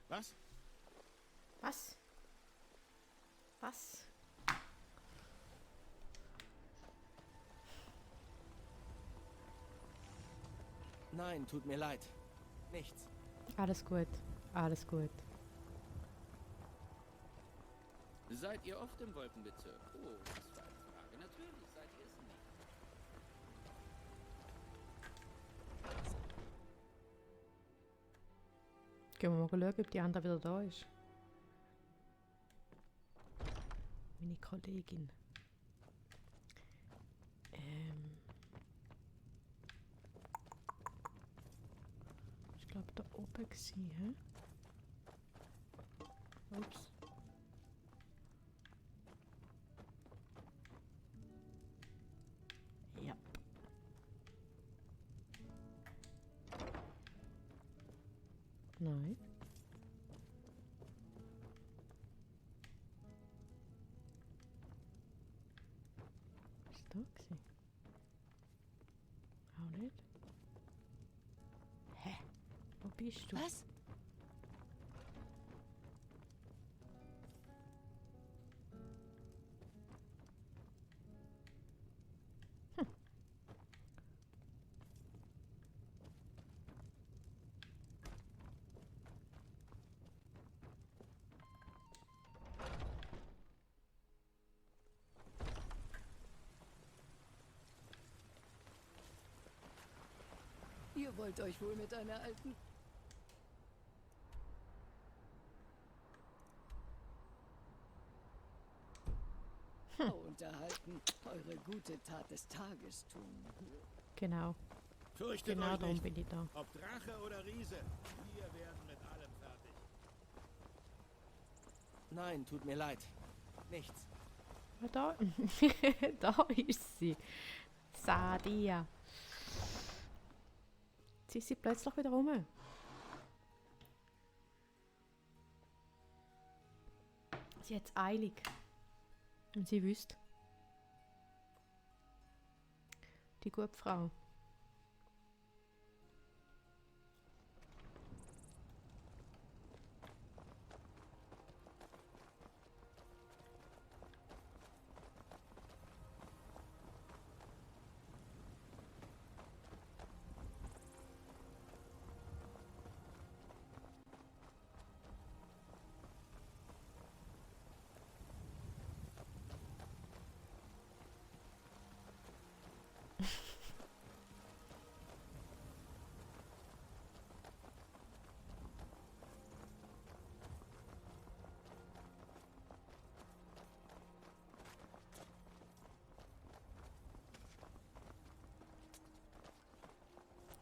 Was? Was? Was? Nein, tut mir leid. Nichts. Alles gut. Alles gut. Seid ihr oft im Wolkenbezirk? Oh, was für eine Frage. Natürlich seid ihr es nicht. Gehen wir mal schauen, ob die andere wieder da ist. Meine Kollegin. Ich glaube da oben gewesen, hä? Ups. Ja. Nein. Ist da gewesen? Auch nicht. Hä? Wo bist du? Was? Ihr wollt euch wohl mit einer alten... unterhalten, eure gute Tat des Tages tun. Genau. Fürchtet Genau euch darum nicht. bin ich da. Ob Drache oder Riese, wir werden mit allem fertig. Nein, tut mir leid. Nichts. Ah, da. Da ist sie. Sadia. Jetzt ist sie plötzlich wieder rum. Sie hat es eilig. Und sie wüsste. Die gute Frau.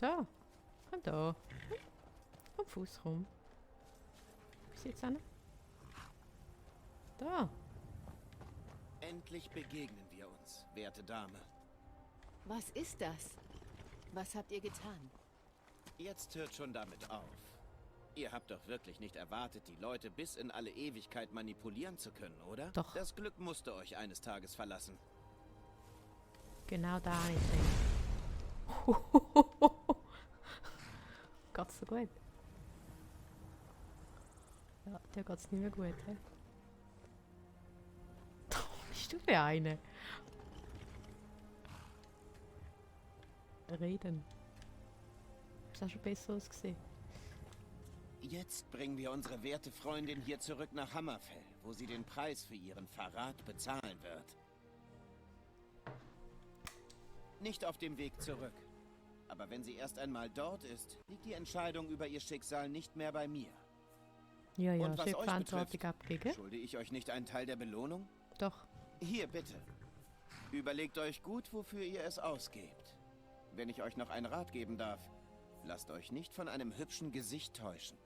Da. Und da. Am Fuß rum. Wie sieht's an? Da. Endlich begegnen wir uns, werte Dame. Was ist das? Was habt ihr getan? Jetzt hört schon damit auf. Ihr habt doch wirklich nicht erwartet, die Leute bis in alle Ewigkeit manipulieren zu können, oder? Doch. Das Glück musste euch eines Tages verlassen. Genau da habe ich Geht's so gut? Ja, dir geht's nicht mehr gut, hä? Bist du für eine? Reden. Ist das schon besser ausgesehen? Jetzt bringen wir unsere werte Freundin hier zurück nach Hammerfell, wo sie den Preis für ihren Verrat bezahlen wird. Nicht auf dem Weg zurück. Aber wenn sie erst einmal dort ist, liegt die Entscheidung über ihr Schicksal nicht mehr bei mir. Ja, ja, Und was schön euch Verantwortung betrifft, abgeben. schulde ich euch nicht einen Teil der Belohnung? Doch. Hier, bitte. Überlegt euch gut, wofür ihr es ausgebt. Wenn ich euch noch einen Rat geben darf, lasst euch nicht von einem hübschen Gesicht täuschen.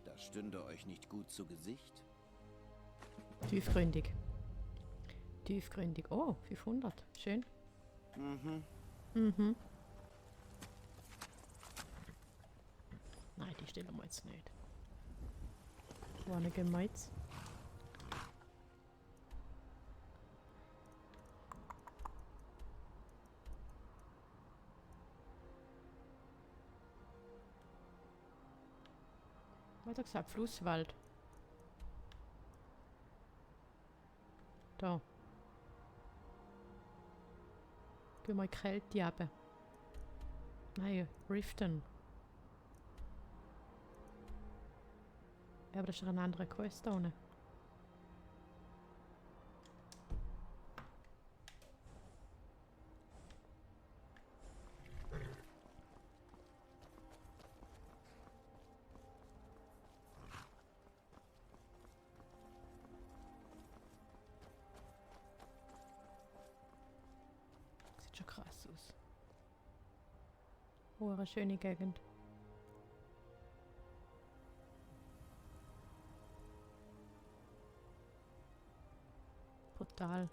Das stünde euch nicht gut zu Gesicht. Tiefgründig. Tiefgründig. Oh, 500. Schön. Mhm. Mhm. Nein, die stellen wir jetzt nicht. Wanna gehen wir jetzt? Weiter gesagt, Flusswald. Da. Gehen wir in die Kälte runter. Nein, Riften. Ja, aber das ist ja eine andere Quest da unten. Sieht schon krass aus. Oh, eine schöne Gegend. Brutal.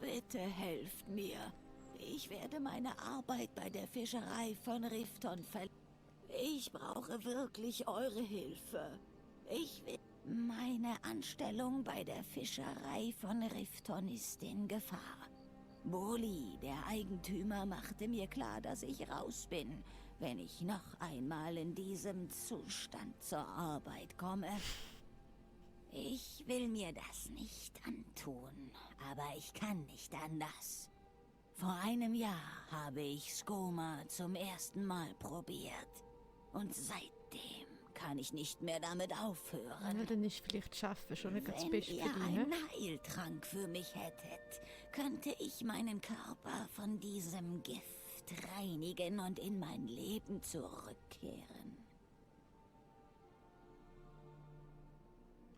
Bitte helft mir. Ich werde meine Arbeit bei der Fischerei von Rifton verlieren. Ich brauche wirklich eure Hilfe. Ich will... Meine Anstellung bei der Fischerei von Rifton ist in Gefahr. Boli, der Eigentümer, machte mir klar, dass ich raus bin, wenn ich noch einmal in diesem Zustand zur Arbeit komme. Ich will mir das nicht antun, aber ich kann nicht anders. Vor einem Jahr habe ich Skoma zum ersten Mal probiert. Und seitdem kann ich nicht mehr damit aufhören. Ja, dann ist vielleicht schaffen, schon nicht ganz Wenn best für ihr dich, ne? einen Heiltrank für mich hättet, könnte ich meinen Körper von diesem Gift reinigen und in mein Leben zurückkehren.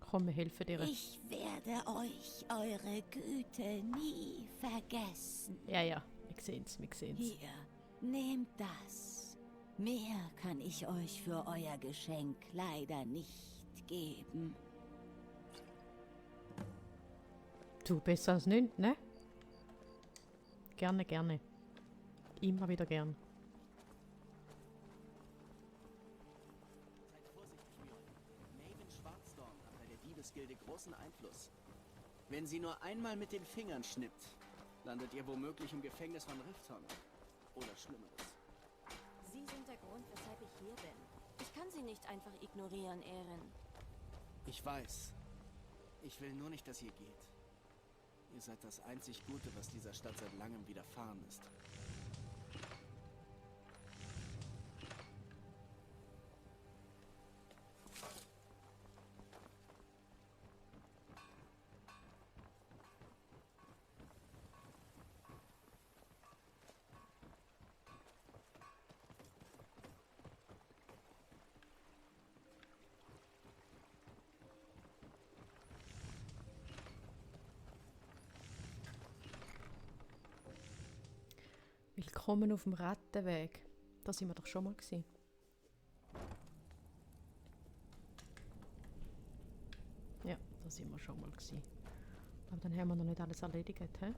Komm, wir helfen dir. Ich werde euch eure Güte nie vergessen. Ja, ja, wir sehen's, wir sehen's. Hier, nehmt das. Mehr kann ich euch für euer Geschenk leider nicht geben. Du, besser als nichts, ne? Gerne, gerne. Immer wieder gern. Seid vorsichtig, Mjolnir. Maven Schwarzdorn hat bei der Diebesgilde großen Einfluss. Wenn sie nur einmal mit den Fingern schnippt, landet ihr womöglich im Gefängnis von Rifton. Oder Schlimmeres. Sie sind der Grund, weshalb ich hier bin. Ich kann Sie nicht einfach ignorieren, Erin. Ich weiß. Ich will nur nicht, dass ihr geht. Ihr seid das einzig Gute, was dieser Stadt seit langem widerfahren ist. Willkommen auf dem Rattenweg. Da sind wir doch schon mal gewesen. Ja, da sind wir schon mal gewesen. Aber dann haben wir noch nicht alles erledigt, hä?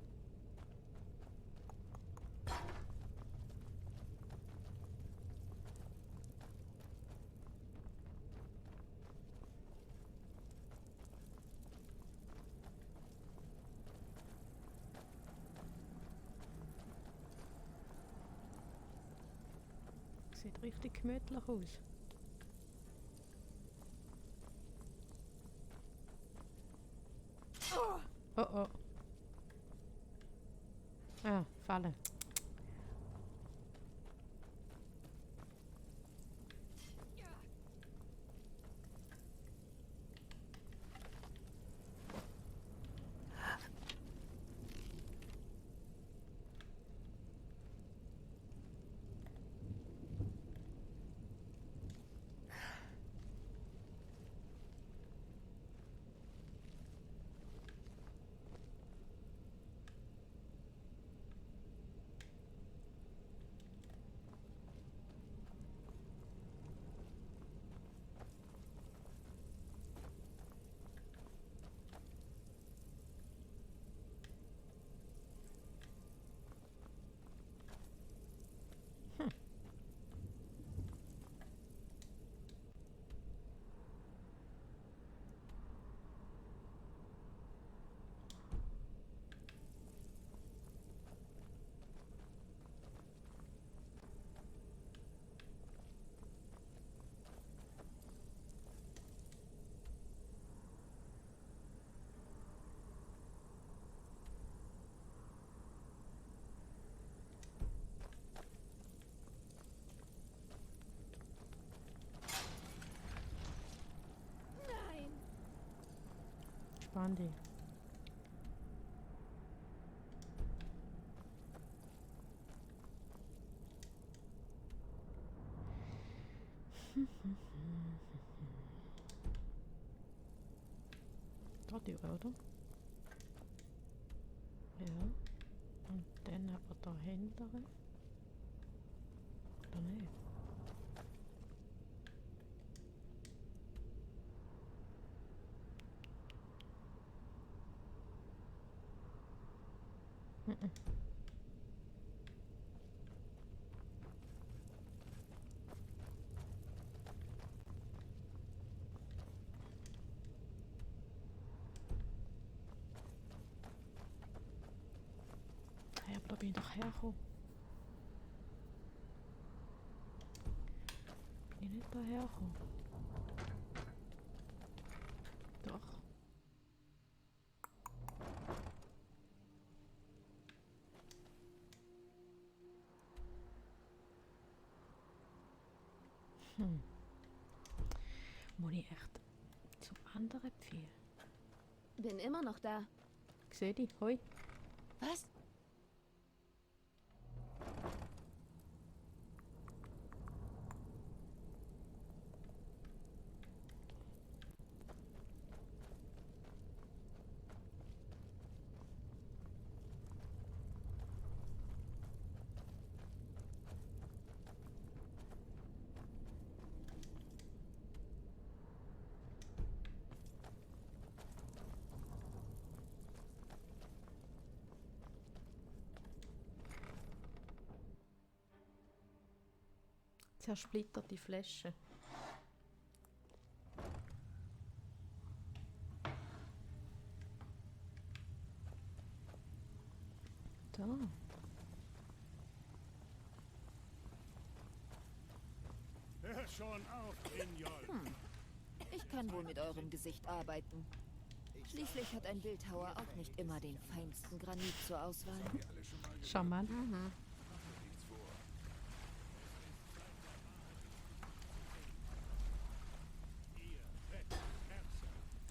Sieht richtig gemütlich aus. Oh oh. Ah, Falle. gespannt. Da die, oder? Ja. Und dann aber dahinter. Oder nicht? Mhm. Ja, aber da bin ich doch hergekommen. Bin ich nicht da hergekommen? Doch. Muss ich echt zum anderen Pfeil? Bin immer noch da. Sehe dich, hoi. Was? Zersplitterte Flasche. Da. Hör schon auf, Ignol. Ich kann wohl mit eurem Gesicht arbeiten. Schließlich hat ein Bildhauer auch nicht immer den feinsten Granit zur Auswahl. Charmant.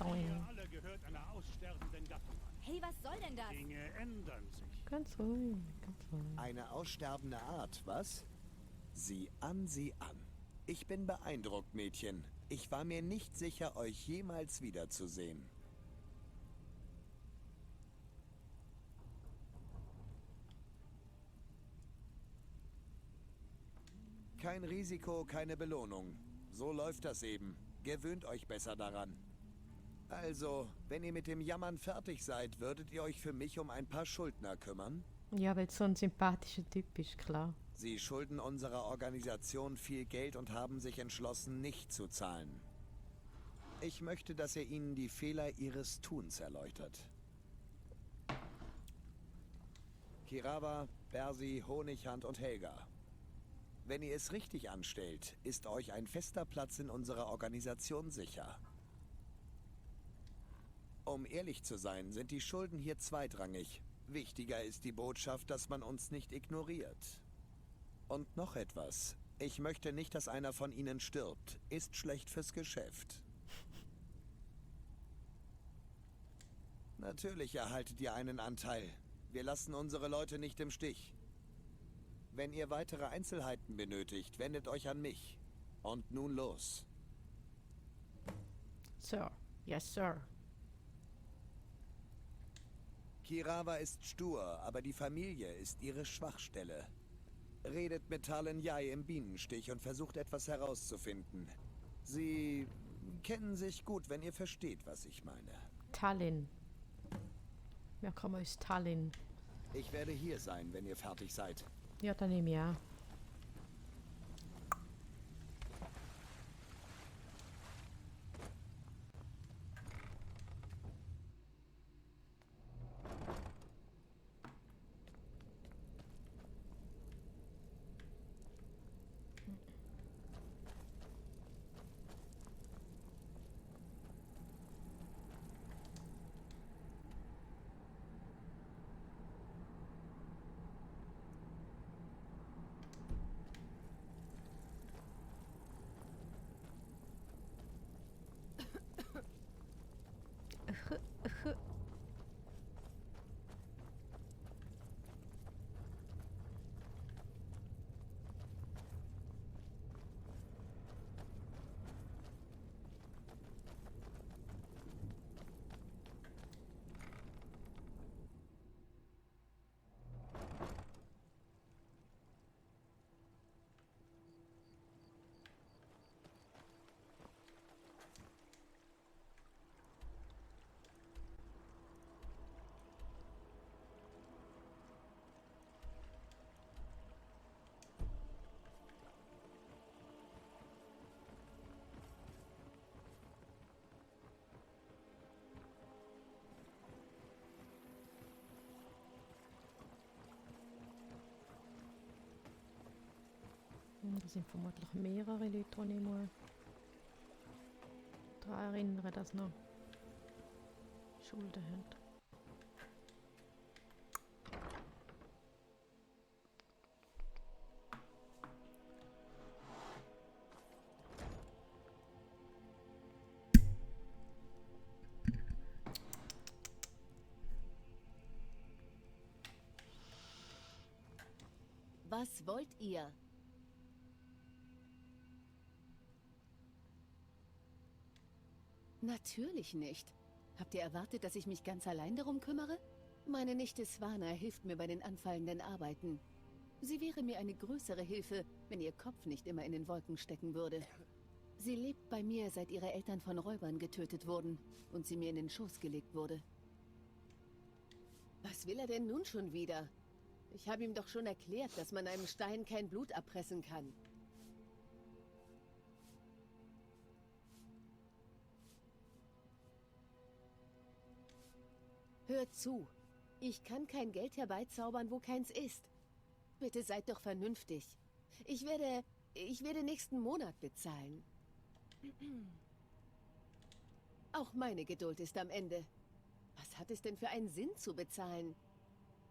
Ihr Doing. alle gehört einer aussterbenden Gattung an. Hey, was soll denn das? Dinge ändern sich. Ganz ruhig, ganz ruhig. Eine aussterbende Art, was? Sieh an, sieh an. Ich bin beeindruckt, Mädchen. Ich war mir nicht sicher, euch jemals wiederzusehen. Kein Risiko, keine Belohnung. So läuft das eben. Gewöhnt euch besser daran. Also, wenn ihr mit dem Jammern fertig seid, würdet ihr euch für mich um ein paar Schuldner kümmern? Ja, weil du so ein sympathischer Typ bist, klar. Sie schulden unserer Organisation viel Geld und haben sich entschlossen, nicht zu zahlen. Ich möchte, dass ihr ihnen die Fehler ihres Tuns erläutert. Kirawa, Bersi, Honighand und Helga. Wenn ihr es richtig anstellt, ist euch ein fester Platz in unserer Organisation sicher. Um ehrlich zu sein, sind die Schulden hier zweitrangig. Wichtiger ist die Botschaft, dass man uns nicht ignoriert. Und noch etwas. Ich möchte nicht, dass einer von ihnen stirbt. Ist schlecht fürs Geschäft. Natürlich erhaltet ihr einen Anteil. Wir lassen unsere Leute nicht im Stich. Wenn ihr weitere Einzelheiten benötigt, wendet euch an mich. Und nun los. Sir. Yes, Sir. Kirawa ist stur, aber die Familie ist ihre Schwachstelle. Redet mit Talen Yai im Bienenstich und versucht etwas herauszufinden. Sie kennen sich gut, wenn ihr versteht, was ich meine. Tallinn. Wir kommen aus Tallinn. Ich werde hier sein, wenn ihr fertig seid. Ja, dann nehme ich an. Da sind vermutlich mehrere Leute, die ich mal daran erinnern, dass noch Schulden haben. Was wollt ihr? Natürlich nicht. Habt ihr erwartet, dass ich mich ganz allein darum kümmere? Meine Nichte Swana hilft mir bei den anfallenden Arbeiten. Sie wäre mir eine größere Hilfe, wenn ihr Kopf nicht immer in den Wolken stecken würde. Sie lebt bei mir, seit ihre Eltern von Räubern getötet wurden und sie mir in den Schoß gelegt wurde. Was will er denn nun schon wieder? Ich habe ihm doch schon erklärt, dass man einem Stein kein Blut abpressen kann. Hört zu. Ich kann kein Geld herbeizaubern, wo keins ist. Bitte seid doch vernünftig. Ich werde nächsten Monat bezahlen. Auch meine Geduld ist am Ende. Was hat es denn für einen Sinn zu bezahlen?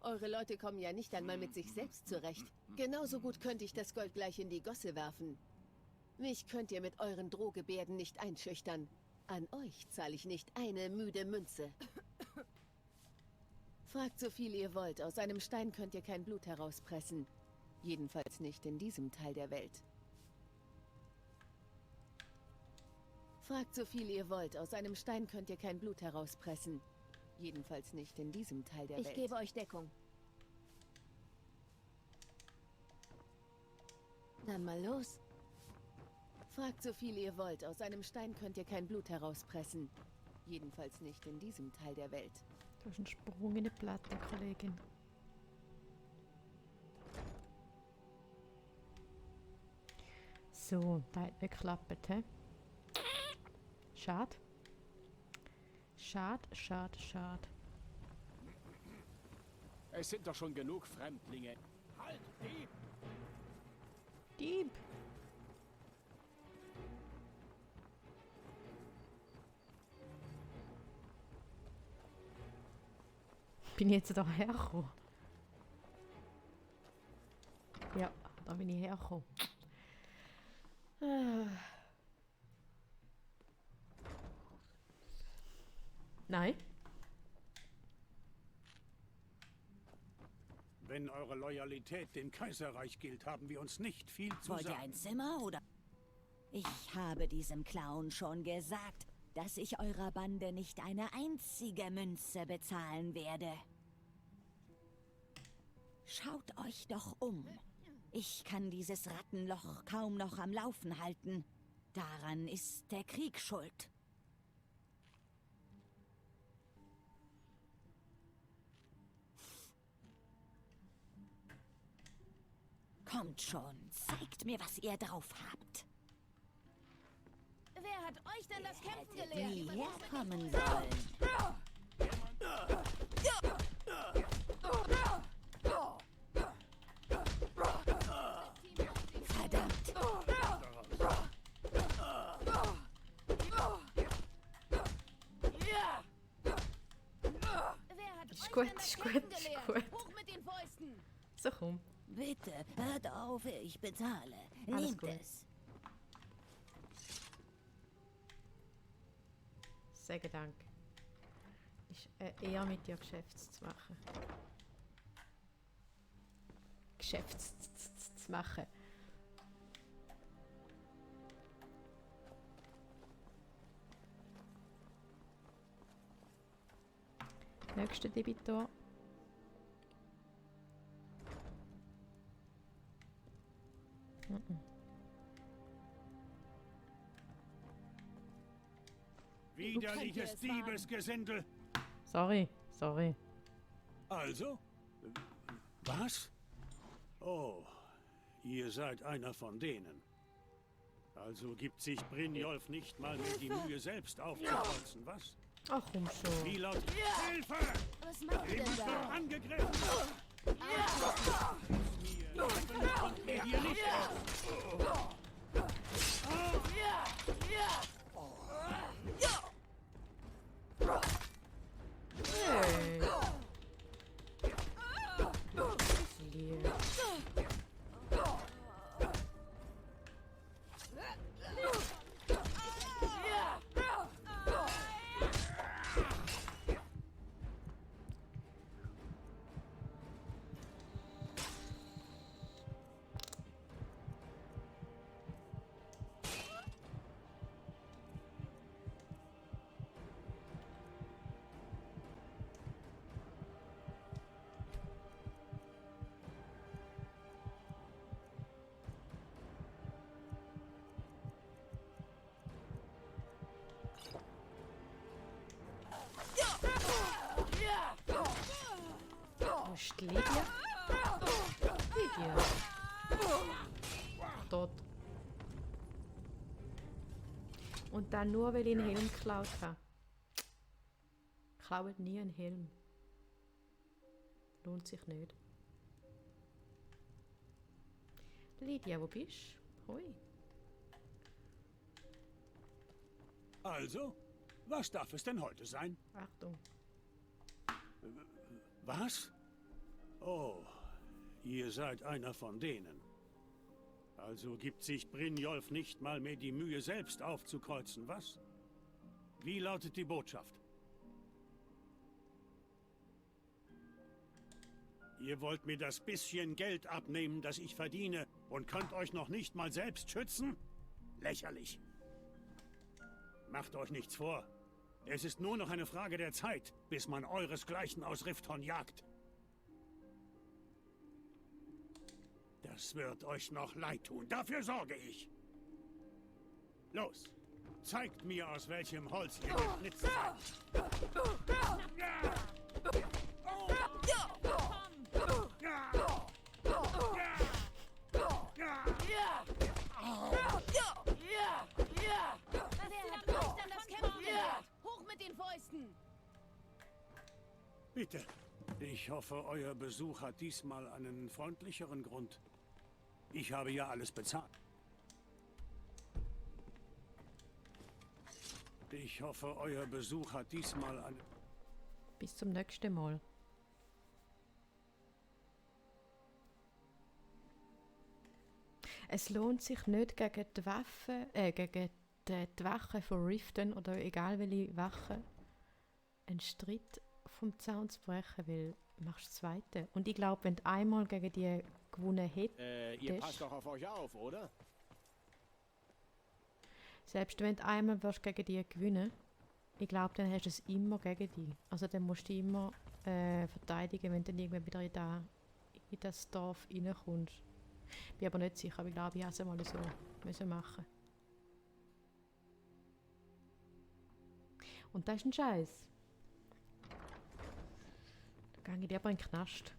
Eure Leute kommen ja nicht einmal mit sich selbst zurecht. Genauso gut könnte ich das Gold gleich in die Gosse werfen. Mich könnt ihr mit euren Drohgebärden nicht einschüchtern. An euch zahle ich nicht eine müde Münze. Fragt so viel ihr wollt, aus einem Stein könnt ihr kein Blut herauspressen. Jedenfalls nicht in diesem Teil der Welt. Fragt so viel ihr wollt, aus einem Stein könnt ihr kein Blut herauspressen. Jedenfalls nicht in diesem Teil der Welt. Ich gebe euch Deckung. Dann mal los. Fragt so viel ihr wollt, aus einem Stein könnt ihr kein Blut herauspressen. Jedenfalls nicht in diesem Teil der Welt. Du hast einen Sprung in die Platte, Kollegin. So, da hat nicht geklappt, hä? Schade. Schade, schade, schade. Es sind doch schon genug Fremdlinge. Halt, Dieb! Dieb! Bin ich jetzt da hergekommen? Ja, da bin ich hergekommen. Nein. Wenn eure Loyalität dem Kaiserreich gilt, haben wir uns nicht viel zu Wollt ihr sagen. ein Zimmer oder? Ich habe diesem Clown schon gesagt, dass ich eurer Bande nicht eine einzige Münze bezahlen werde. Schaut euch doch um. Ich kann dieses Rattenloch kaum noch am Laufen halten. Daran ist der Krieg schuld. Kommt schon, zeigt mir, was ihr drauf habt. Wer hat euch denn das Kämpfen Hättet gelehrt? nie herkommen sollen. Verdammt! Wer hat Ist euch gut, denn das ist gut, Kämpfen ist gelehrt? gut. Hoch mit den Fäusten! So, komm. Bitte, hört auf, ich bezahle. Alles Nehmt gut. es. Sage Dank. Ist eher mit dir Geschäfts zu machen. Geschäfts zu machen. Nächster Debitor. Widerliches Diebesgesindel. Sorry, sorry. Also? Was? Oh, ihr seid einer von denen. Also gibt sich Brynjolf nicht mal mehr die Mühe, selbst aufzuholzen, was? Ach, komm schon. Wie laut... Hilfe! Was macht ihr denn Jemand da? wird angegriffen! Mir hier nicht aus. ist die Lydia? Lydia. Tot. Und dann nur, weil ich einen Helm geklaut habe. Klaut nie einen Helm. Lohnt sich nicht. Lydia, wo bist du? Hoi. Also, was darf es denn heute sein? Achtung. Was? Oh, ihr seid einer von denen. Also gibt sich Brynjolf nicht mal mehr die Mühe, selbst aufzukreuzen, was? Wie lautet die Botschaft? Ihr wollt mir das bisschen Geld abnehmen, das ich verdiene, und könnt euch noch nicht mal selbst schützen? Lächerlich. Macht euch nichts vor. Es ist nur noch eine Frage der Zeit, bis man euresgleichen aus Rifton jagt. Das wird euch noch leid tun. Dafür sorge ich. Los, zeigt mir, aus welchem Holz ihr geschnitzt seid. Hoch mit den Fäusten! Bitte. Ich hoffe, euer Besuch hat diesmal einen freundlicheren Grund. Ich habe ja alles bezahlt. Ich hoffe, euer Besuch hat diesmal einen... Bis zum nächsten Mal. Es lohnt sich nicht gegen die Waffen, gegen die Wachen von Riften oder egal welche Wache einen Streit vom Zaun zu brechen, weil du machst das Zweite. Und ich glaube, wenn du einmal gegen die gewonnen hättest, Ihr passt doch auf euch auf, oder? selbst wenn du einmal wirst gegen die gewinnen, ich glaube, dann hast du es immer gegen dich. Also dann musst du dich immer verteidigen, wenn du dann irgendwann wieder in das Dorf reinkommst. Bin aber nicht sicher, aber ich glaube, ich habe es mal so müssen machen. Und das ist ein Scheiß. Da gehe ich dir aber in den Knast.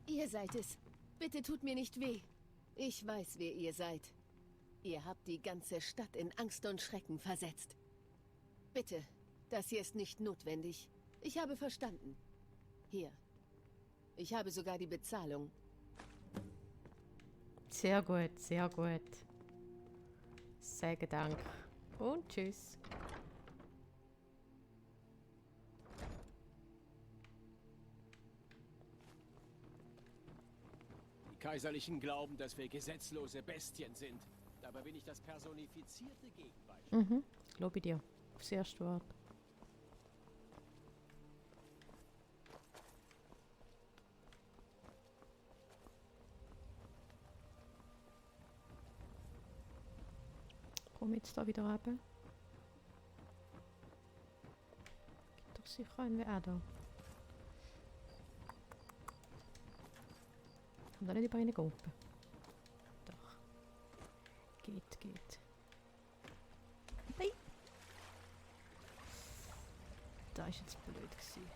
Ihr seid es. Bitte tut mir nicht weh. Ich weiß, wer ihr seid. Ihr habt die ganze Stadt in Angst und Schrecken versetzt. Bitte, das hier ist nicht notwendig. Ich habe verstanden. Hier. Ich habe sogar die Bezahlung. Sehr gut, sehr gut. Sage Dank. Und tschüss. Die Kaiserlichen glauben, dass wir gesetzlose Bestien sind. Dabei bin ich das personifizierte Gegenbeispiel. Mhm, glaube ich dir. Aufs erste Wort. Komm jetzt da wieder runter. Gibt doch sicher einen wie auch da. Kann da nicht über eine Gruppe? Doch. Geht. Nein! Da ist jetzt blöd gewesen.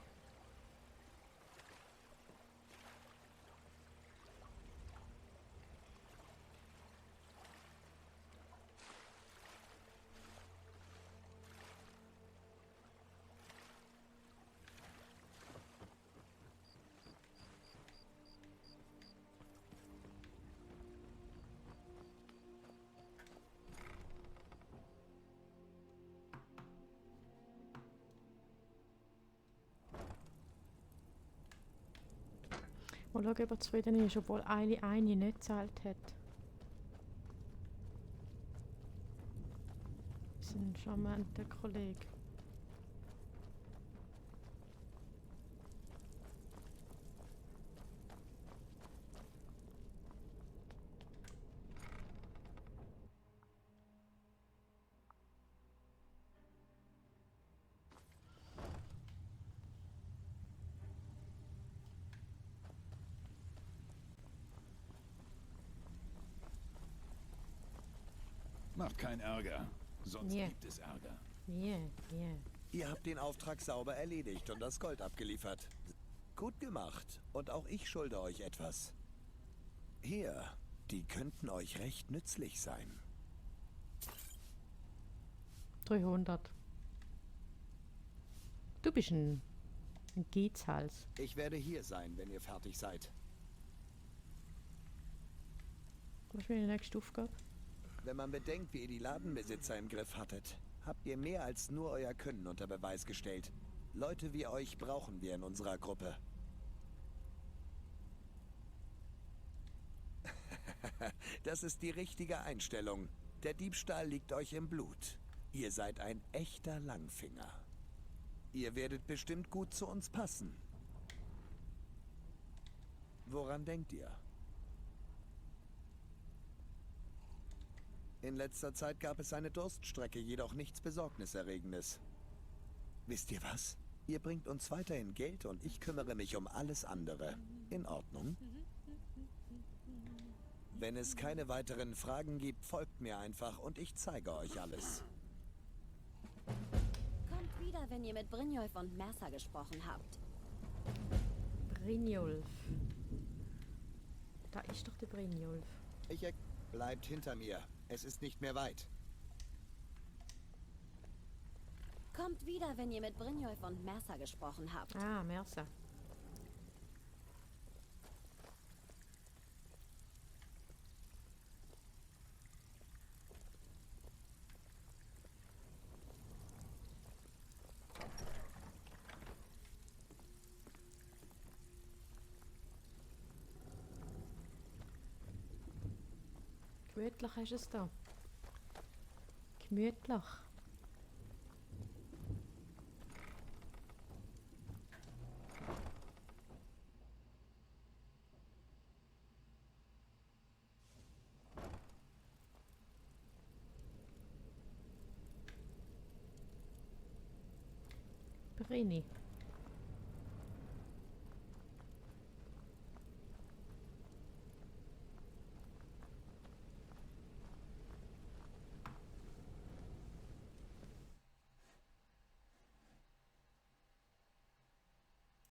Mal schauen, ob er zufrieden ist, obwohl eine nicht gezahlt hat. Das ist ein charmanter Kollege. Macht keinen Ärger, sonst Ja. gibt es Ärger. Yeah. Ihr habt den Auftrag sauber erledigt und das Gold abgeliefert. gut gemacht. Und auch ich schulde euch etwas. Hier, die könnten euch recht nützlich sein. 300. Du bist ein Geizhals. Ich werde hier sein, wenn ihr fertig seid. Was ist meine nächste Aufgabe? Wenn man bedenkt, wie ihr die Ladenbesitzer im Griff hattet, habt ihr mehr als nur euer Können unter Beweis gestellt. Leute wie euch brauchen wir in unserer Gruppe. Das ist die richtige Einstellung. Der Diebstahl liegt euch im Blut. Ihr seid ein echter Langfinger. Ihr werdet bestimmt gut zu uns passen. Woran denkt ihr? In letzter Zeit gab es eine Durststrecke, jedoch nichts Besorgniserregendes. Wisst ihr was? Ihr bringt uns weiterhin Geld und ich kümmere mich um alles andere. In Ordnung? Wenn es keine weiteren Fragen gibt, folgt mir einfach und ich zeige euch alles. Kommt wieder, wenn ihr mit Brynjolf und Mercer gesprochen habt. Brynjolf. Da ist doch der Brynjolf. Bleibt hinter mir. Es ist nicht mehr weit. Kommt wieder, wenn ihr mit Brynjolf und Mercer gesprochen habt. Ah, Mercer. Gemütlich ist es da. Gemütlich. Brini.